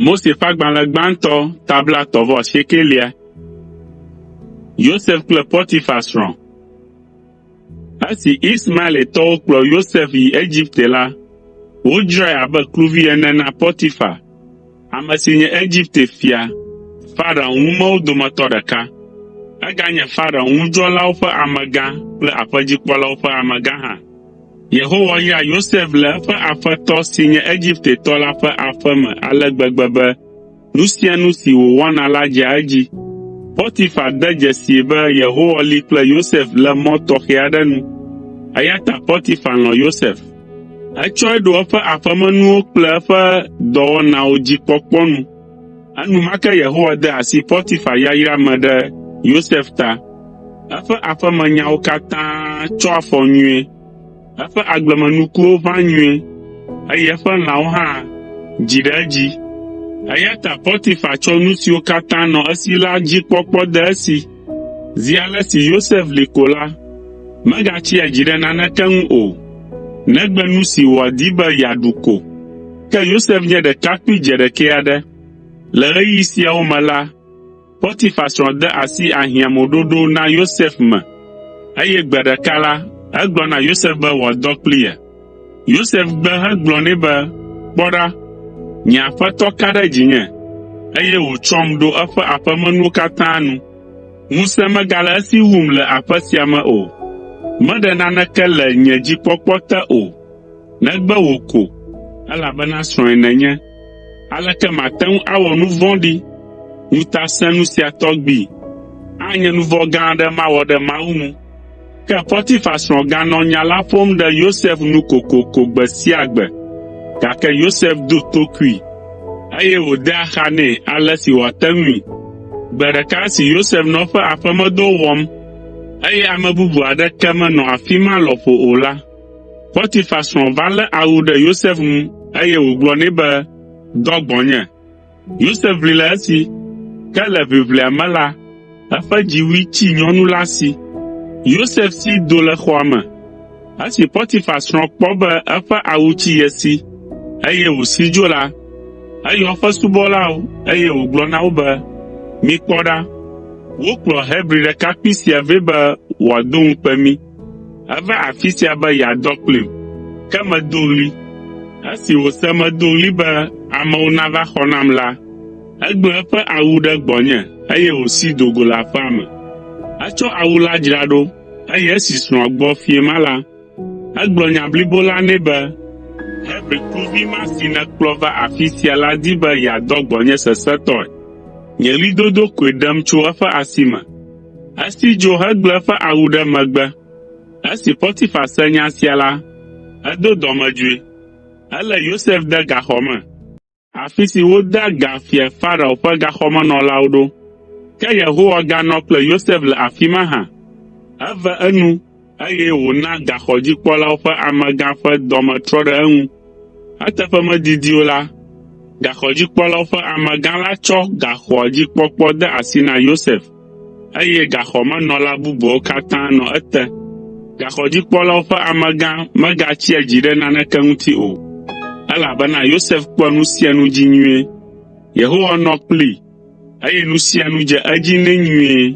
Mose ƒe agbalẽ gbãtɔ ta 38. Yosef kple Potifar srɔ̃. Esi Ismaeletɔwo kplɔ Yosef yi Egipte la, wodzrae abe kluvi ene na Potifar, ame si nye Egipte fia, Farao ŋumewo dometɔ ɖeka. Eganye Farao ŋudzɔlawo ƒe amegã kple aƒedzikpɔlawo ƒe amegã hã. Yehowa yra Yosef le eƒe aƒetɔ si nye Egiptetɔ la ƒe aƒe me ale gbegbe be nu sia nu si wòwɔna la dzea edzi. Potifar de dzesii be Yehowa li kple Yosef le mɔ tɔxɛ aɖe nu, eya ta Potifar lɔ̃ Yosef. Etsɔe ɖo eƒe aƒemenuwo kple eƒe dɔwɔnawo dzi kpɔkpɔ nu. Enumake Yehowa de asi Potifar yayra me ɖe Yosef ta. Eƒe aƒemenyawo katã tsɔ afɔ nyuie, eƒe agblemenukuwo ʋã nyuie, eye eƒe lãwo hã dzi ɖe edzi. Eya ta Potifar tsɔ nu siwo katã nɔ esi la dzi kpɔkpɔ de esi. Zi ale si Yosef li ko la, megatsia dzi ɖe naneke ŋu o, negbe nu si wòadi be yeaɖu ko. Ke Yosef nye ɖekakpui dzeɖekɛ aɖe. Le ɣeyiɣi siawo me la, Potifar srɔ̃ de asi ahiãmoɖoɖo na Yosef me, eye gbe ɖeka la, egblɔ na Yosef be wòadɔ kpli ye. Yosef gbe hegblɔ nɛ be, “Kpɔ ɖa, nye aƒetɔ ka ɖe dzinye, eye wòtsɔm ɖo eƒe aƒemenuwo katã nu. Ŋusẽ megale esi wum le aƒe sia me o. Meɖe naneke le nye dzikpɔkpɔ te o, negbe wò ko, elabena srɔ̃e nènye. Aleke mate ŋu awɔ nu vɔ̃ɖi, ŋutasẽnu sia tɔgbi? Anye nu vɔ̃ gã aɖe mawɔ ɖe Mawu ŋu.” Ke Potifar srɔ̃ ganɔ nya la ƒom ɖe Yosef nu kokoko gbe sia gbe, gake Yosef do tokui, eye wòdea xa nɛ ale si wòate ŋui. Gbe ɖeka esi Yosef nɔ eƒe aƒemedɔ wɔm, eye ame bubu aɖeke menɔ afi ma lɔƒo o la, Potifar srɔ̃ va lé awu ɖe Yosef ŋu, eye wògblɔ nɛ be, “Dɔ gbɔnye!” Yosef ʋli le esi, ke le ʋiʋlia me la, eƒe dziwui tsi nyɔnu la si. Yosef si do le xɔa me. Esi Potifar srɔ̃ kpɔ be eƒe awu tsi ye si, eye wòsi dzo la, eyɔ eƒe subɔlawo, eye wògblɔ na wo be, “Mikpɔ ɖa, wokplɔ Hebri ɖekakpui sia vɛ be wòado ŋukpe mí. Eva afi sia be yeadɔ kplim, ke medo ɣli. Esi wòse medo ɣli be amewo nava xɔ nam la, egblẽ eƒe awu ɖe gbɔnye eye wòsi do go le aƒea me. Etsɔ awu la dzra ɖo, eye esi srɔ̃a gbɔ fiẽ ma la, egblɔ nya blibo la nɛ be, “Hebri kluvi ma si nèkplɔ va afi sia la di be yeadɔ gbɔnye sesẽtɔe. Nye ɣlidodo koe ɖem tso eƒe asi me. Esi dzo hegblẽ eƒe awu ɖe megbe. Esi Potifar se nya sia la, edo dɔmedzoe. Elé Yosef de gaxɔ me, afi si wodea ga fia Farao ƒe gaxɔmenɔlawo ɖo. Ke Yehowa ganɔ kple Yosef le afi ma hã. Eve enu, eye wòna gaxɔdzikpɔlawo ƒe amegã ƒe dɔme trɔ ɖe eŋu. Eteƒe medidi o la, gaxɔdzikpɔlawo ƒe amegã la tsɔ gaxɔa dzi kpɔkpɔ de asi na Yosef, eye gaxɔmenɔla bubuawo katã nɔ ete. Gaxɔdzikpɔlawo ƒe amegã megatsia dzi ɖe naneke ŋuti o, elabena Yosef kpɔa nu sia nu dzi nyuie. Yehowa nɔ kplii, eye nu sia nu dze edzi nɛ nyuie.